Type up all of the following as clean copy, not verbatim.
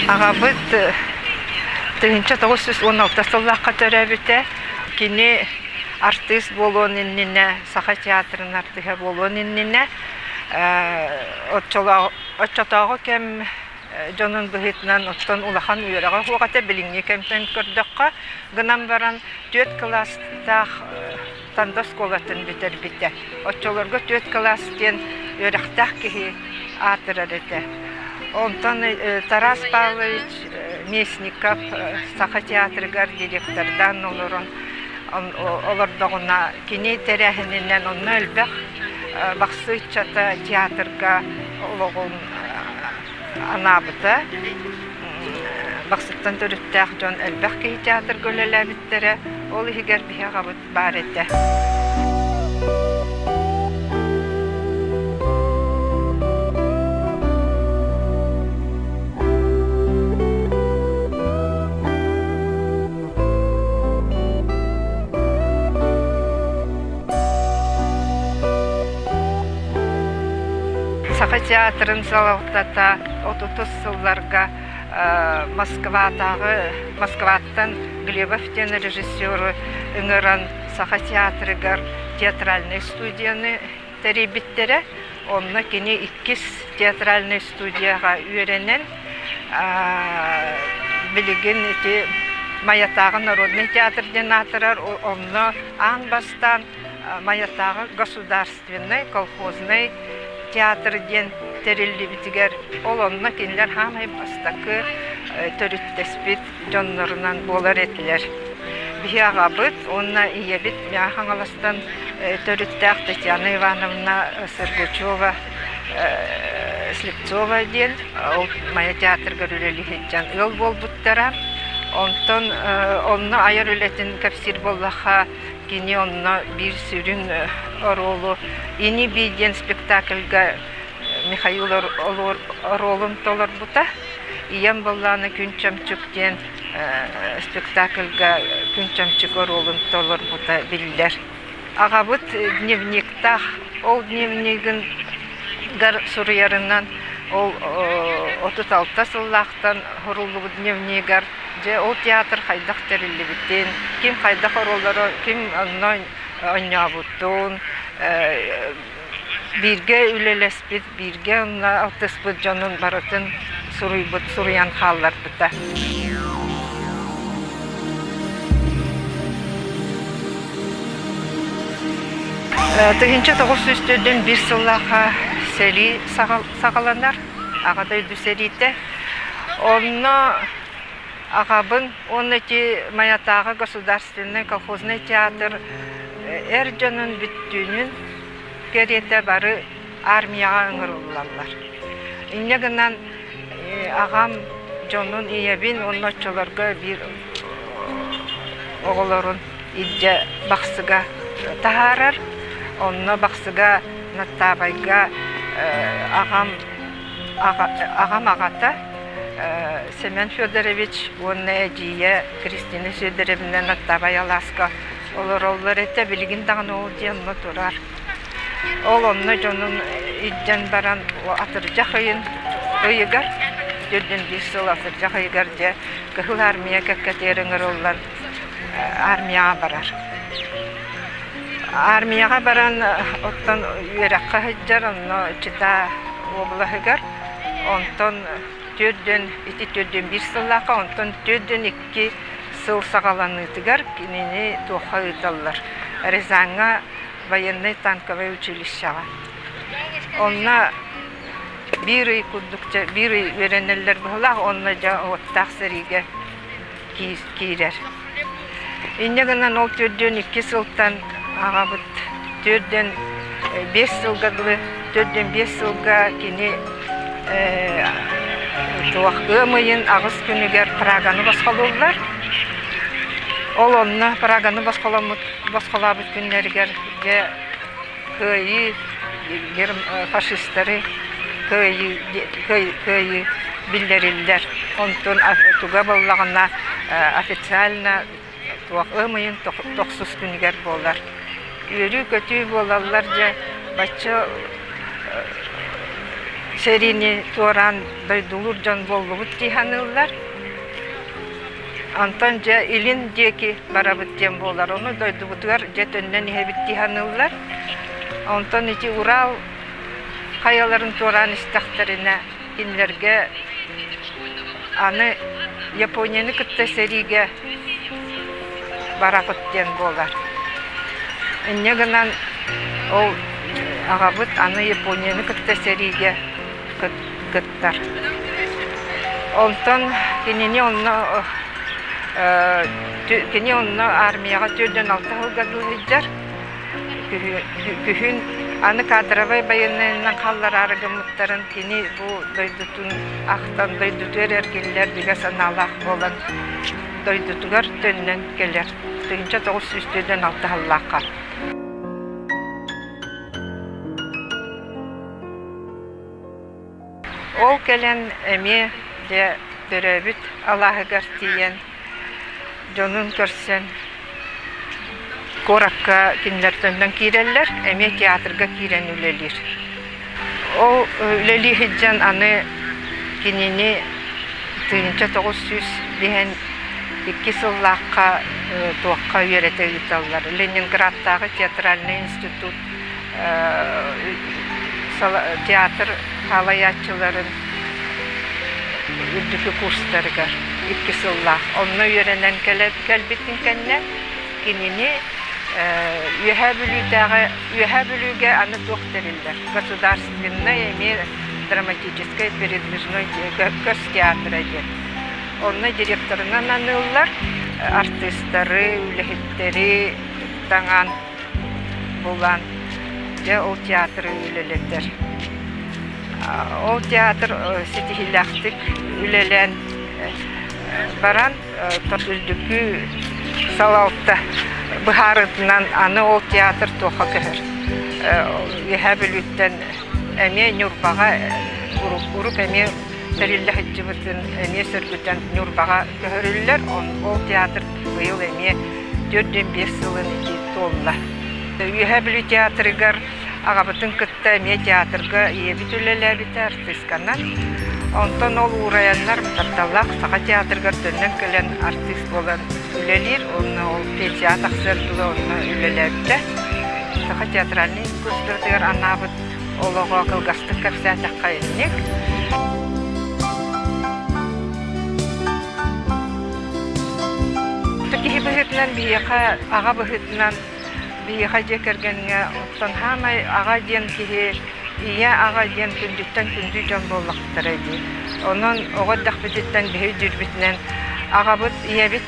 Аҕабыт 1916 сыллаахха төрөөбүтэ. Кини артыыс буолуон иннинэ, Саха театрын артыыһа буолуон иннинэ оччотооҕу кэм дьонун быһыытынан оттон улахан үөрэҕэ суох этэ билиҥҥи кэмтэн көрдөххө гынан баран түөрт кылаастаах Танда оскуолатын бүтэрбитэ. Оччолорго түөрт кылаас диэн үөрэхтээх киһи аатырар этэ. Онтон Тарас Павлович Местников Саха театрыгар директордаан олорон олордоҕуна кини тэрээһининэн онно элбэх Бахсы ыччата театрга олоҕун анаабыта. Бахсыттан төрүттээх дьон элбэх киһи театрга үлэлээбиттэрэ. Ол иһигэр биһи аҕабыт баар этэ. Саха театрын салалтата отутус сылларга Москватааҕы Москваттан Глебов диэн режиссеру ыҥыран Саха театрыгар театральнай студияны тэрийбиттэрэ. Онно кини иккис театральнай студияҕа үөрэнэн билигин ити Майатааҕы народнай театр диэн аатырар. Онно аан бастаан Майатааҕы государственнай колхознай театр диэн тэриллибитигэр ол онно кинилэр хаамай бастакы төрүттэспит дьоннорунан буолар этилэр. Биһи аҕабыт уонна ийэбит Мэҥэ Хаҥаластан төрүттээх Татьяна Ивановна Сергучева Слепцова диэн ол Майа театрыгар үлэлии сылдьан ыал буолбуттара. Онтон онно айар үлэтин кэпсиир буоллахха, кини онно биир сүрүн оруолу «Ини-бии» диэн спектакльга Михаил оруолун толорбута. Ийэм буоллаҕына Күн Чөмчүк диэн спектакльга Күн Чөмчүк оруолун толорбута биллэр. Аҕабыт дневниктаах, ол дневнигин суруйарынан ол 36 сыллаахтан суруллубут дневнигар дьэ ол театр хайдах тэриллибитин, ким хайдах оруоллары, ким онно оонньообутун, бииргэ үлэлэспит, бииргэ онно алтыспыт дьонун барытын суруйбут, суруйан хаалларбыта. 1941 сыллаахха сэрии саҕаланар, Аҕа дойду сэриитэ. Онно аҕабын уонна ити Майатааҕы государственнай колхознай театр эр дьонун бүттүүнүн кэриэтэ бары армияҕа ыҥырыллаллар. Инньэ гынан аҕам дьонун, ийэбин уонна оччолорго биир оҕолорун илдьэ Бахсыга таһаарар. Онно Бахсыга Наттаабайга аҕам аҕам аҕата Семен Федорович уонна эдьиийэ Кристина Федоровна Наттаабай алааска олороллор этэ. Билигин даҕаны ол дьиэ онно турар. Ол онно дьонун илдьэн баран атырдьах ыйын ыйыгар, төрдүн биир сыл атырдьах ыйыгар дьэ Кыһыл Армия кэккэтигэр ыҥырыллан армияҕа барар. Армияҕа баран оттон үөрэххэ сылдьар, онно Чита уобалаһыгар, онтон төрдүн ити төрдүн биир сыллаахха, онтон төрдүн икки сыл саҕаланыытыгар кинини туохха ыыталлар? Рязаҥҥа военнай танковай училищеҕа. Онно биир ый курдук дьэ биир ый үөрэнэллэр быһыылаах уонна дьэ уоттаах сэриигэ киирэр. Инньэ гынан ол 42 сылтан аҕабыт 45 сылга дылы 45 сылга кини туох ыам ыйын аҕыс күнүгэр Праганы босхолууллар. Ол онно Праганы босхоломмут босхолообут күннэригэр дьэ кыайыы фашистары кыайыы кыайыы биллэриллэр. Онтон туга буоллаҕына официально туох ыам ыйын тохсус күнүгэр буолар. Үөрүү-көтүү буолаллар дьэ бачча. Сэриини туораан дойдулуур дьон буоллубут дии саныыллар. Онтон дьэ илин диэки барабыт диэн буолар. Ону дойдубутугар дьэ төннөн иһэбит дии саныыллар. Онтон ити Урал хайаларын туораан истэхтэринэ кинилэргэ аны Японияны кытта сэриигэ барабыт диэн буолар. Инньэ гынан ол аҕабыт аны Японияны кытта сэриигэ кыттар. Онтон кинини онно кини онно армияҕа 46 сылга сылдьар. Күһүн аны кадровай байыаннайынан халлараары гыммыттарын кини бу дойдутун ахтан дойдутугар эргиллэр бигэ санаалаах буолан дойдутугар төннөн кэлэр 1946 сыллаахха. Ол кэлэн эмиэ дьэ төрөөбүт алааһыгар тиийэн дьонун көрсөн куоракка кинилэр төннөн киирэллэр, эмиэ театрга киирэн үлэлиир. Ол үлэлии сылдьан аны кинини 1900 диэн икки сыллаахха туохха үөрэтэ ыыталлар. Ленинградтааҕы театральнай институт театр хаалайааччыларын үрдүкү курстарыгар икки сыллаах. Онно үөрэнэн кэлбитин кэннэ кинини Үөһээ Бүлүүтээҕи Үөһээ Бүлүүгэ аны туох тэриллэр? Государственнай эмиэ драматическай передвижной көс театра диэн. Онно директорынан аныыллар артыыстары, үлэһиттэри таҥан булан дьэ ол театры үлэлэтэр. Ол театр ситиһиилээхтик үлэлээн баран үрдүкү салалта быһаарыытынан аны ол театр туохха көһөр. Үөһээ Бүлүүттэн эмиэ Ньурбаҕа урук эмиэ тэриллэ сылдьыбытын эмиэ сөргүтэн Ньурбаҕа көһөрүллэр. Ол театр быйыл эмиэ 45 сылын ити туолла. Үөһээ Бүлүү театрыгар аҕабытын кытта эмиэ театрга ийэбит үлэлээбитэ артыысканан. Онтон ол уурайаннар тапталлаах Саха театрыгар төннөн кэлэн артыыс буолан үлэлиир. Онно ол пенсияҕа тахсыар дылы онно үлэлээбитэ. Саха театральнай искусствотыгар анаабыт олоҕо кылгастык кэпсээтэххэ инник. Киһи быһыытынан биһиэхэ аҕа быһыытынан биһиэхэ дьиэ кэргэҥҥэ оттон хаамай аҕа диэн киһи ийэ аҕа диэн күндүттэн күндү дьон буоллахтара дии. Онон оҕо эрдэхпититтэн биһи өйдүүрбүтүнэн аҕабыт ийэбит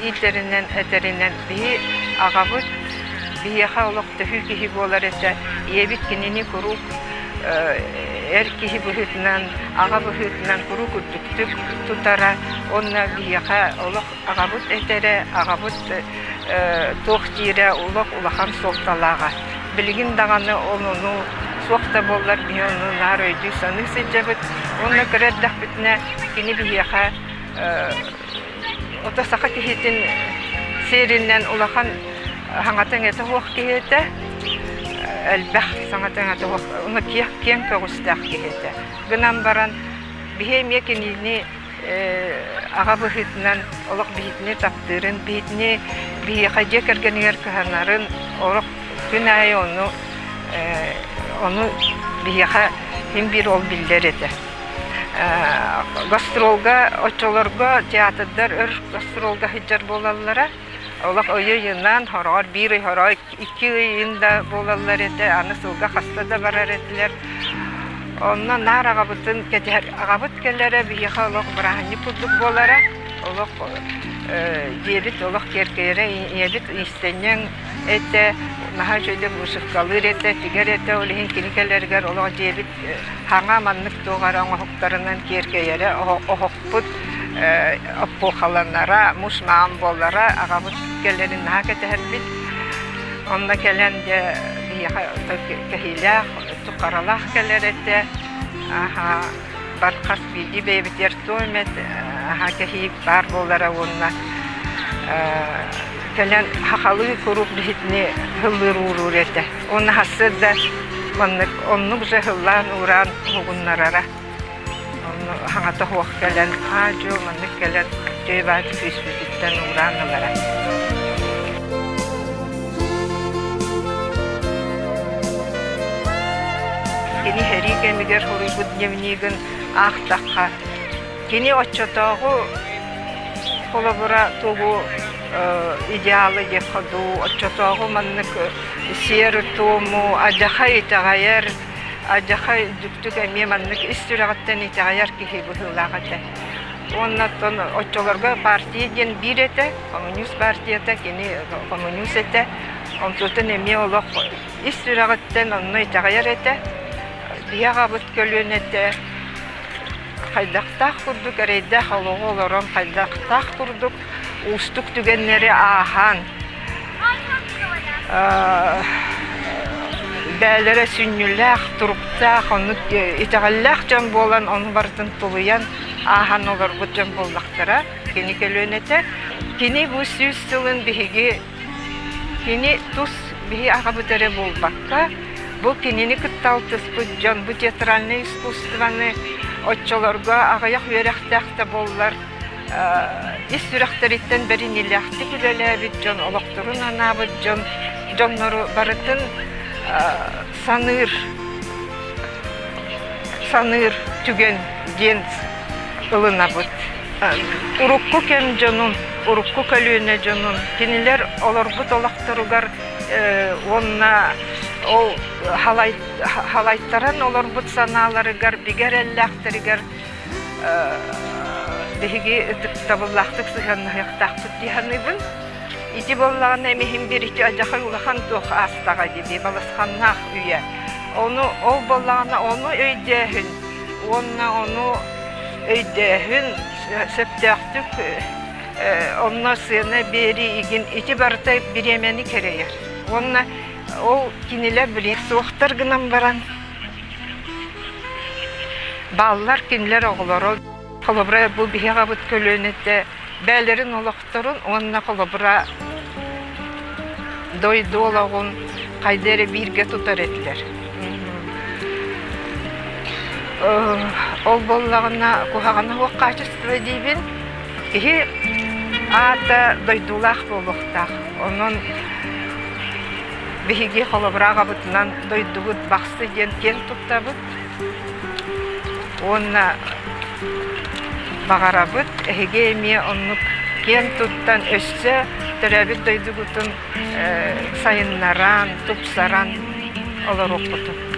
иитэринэн этэринэн биһи аҕабыт биһиэхэ олох төһүү киһи буолар этэ. Ийэбит кинини куруук эр киһи быһыытынан, аҕа быһыытынан куруук үрдүктүк тутара уонна биһиэхэ олох аҕабыт этэрэ, аҕабыт туох диирэ олох улахан суолталааҕа. Билигин даҕаны ол ону суох да буоллар биһи ону наар өйдүү-саныы сылдьабыт. Уонна кыра эрдэхпитинэ кини биһиэхэ ото саха киһитин сиэринэн улахан саҥата-иҥэтэ суох киһи этэ. Элбэх саҥата-иҥэтэ суох, уонна киэҥ көҕүстээх киһи этэ. Гынан баран биһи эмиэ кинини аҕа быһыытынан олох биһитини таптыырын, биһитини биһиэхэ дьиэ кэргэнигэр кыһанарын олох күн аайы ону ону биһиэхэ син биир ол биллэр этэ. Гастролга оччолорго театрдар өр гастролга сылдьар буолаллара. Олох ыйы-ыйынан, хороҕор биир ый, хороҕор икки ыйын да буолаллар этэ, аны сылга хаста да барар этилэр. Онно наар аҕабытын кэтэһэр, аҕабыт кэлэрэ биһиэхэ олох бырааһынньык курдук буолара. Олох дьиэбит олох киэркэйэрэ, ийэбит иистэнньэҥ этэ, наһаа үчүгэйдик вышивкалыыр этэ, тигэр этэ, ол иһин кини кэлэригэр олох дьиэбит хаҥа маннык туох эрэ оҥоһуктарынан киэркэйэрэ, оһохпут оппуохаланара, муш-маам буолара, аҕабыт кэлэрин наһаа кэтэһэрбит. Онно кэлэн дьэ биһиэхэ кэһиилээх, тукаралаах кэлэр этэ. Аһаа, бар хас биирдии бэйэбитигэр туох эмэ аһаа кэһии баар буолара уонна кэлэн хахалыы куруук биһитини ыллыыр ууруур этэ. Уонна сарсыарда маннык Оннук же һыллаан-уураан уһугуннарара. Онно хаҥата суох кэлэн, аа-дьуо маннык кэлэн үтүө баайы күүспүтүттэн уураан ылара. Кини сэрии кэмигэр суруйбут дневнигын аахтахха, кини оччотооҕу холобура тугу идеалы диэххэ дуу, оччотооҕу маннык сиэр-туому адьахай итэҕэйэр, адьахай дьүктүк эмиэ маннык ис сүрэҕиттэн итэҕэйэр киһи быһыылаах этэ. Уонна оттон оччолорго партия диэн биир этэ, коммунист партията, кини коммунист этэ. Онтутун эмиэ олох ис сүрэҕиттэн онно итэҕэйэр этэ. Биһи аҕабыт көлүөнэтэ хайдахтаах курдук эрэйдээх олоҕу олорон, хайдахтаах курдук уустук түгэннэри ааһан, бээлэрэ сүнньүлээх, туруктаах, оннук итэҕэллээх дьон буолан, ону барытын тулуйан ааһан олорбут дьон буоллахтара. Кини көлүөнэтэ. Кини бу 100 сылын биһиги кини тус биһи аҕабыт эрэ буолбакка, бу кинини кытта алтыспыт дьон бу театральнай искусствоны оччолорго аҕыйах үөрэхтээх да буоллар ис сүрэхтэриттэн бэриниилээхтик үлэлээбит дьон, олохторун анаабыт дьон, дьоннору барытын саныыр саныыр түгэн диэн ылынабыт. Урукку кэм дьонун, урукку көлүөнэ дьонун, кинилэр олорбут олохторугар уонна ол халайтаран олорбут санааларыгар, бигэ эрэллээхтэригэр биһиги ытыктабыллаахтык сыһыаннаһыахтаахпыт дии саныыбын. Ити буоллаҕына эмиһин биир ити адьахай улахан туох аастаҕа дии балысханнаах үйэ. Ону ол буоллаҕына ону өйдөөһүн уонна ону өйдөөһүн сөптөөхтүк онно сыана биэрии игин ити барыта бириэмэни кэрэйэр. Уонна ол кинилэр билигин суохтар гынан баран Бааллар кинилэр оҕолоро, холобура, бу биһи аҕабыт көлүөнэтэ бэйэлэрин олохторун уонна холобура дойду олоҕун хайда эрэ бииргэ тутар этилэр. Ол буоллаҕына куһаҕана суох хаачыстыба диибин. Киһи аата дойдулаах буолуохтаах. Онон Биһиги холобура аҕабытынан дойдубут Бахсы диэн киэн туттабыт уонна баҕарабыт эһиги эмиэ оннук киэн туттан өссө төрөөбүт дойдугутун сайыннаран, тупсаран олоруоххутун.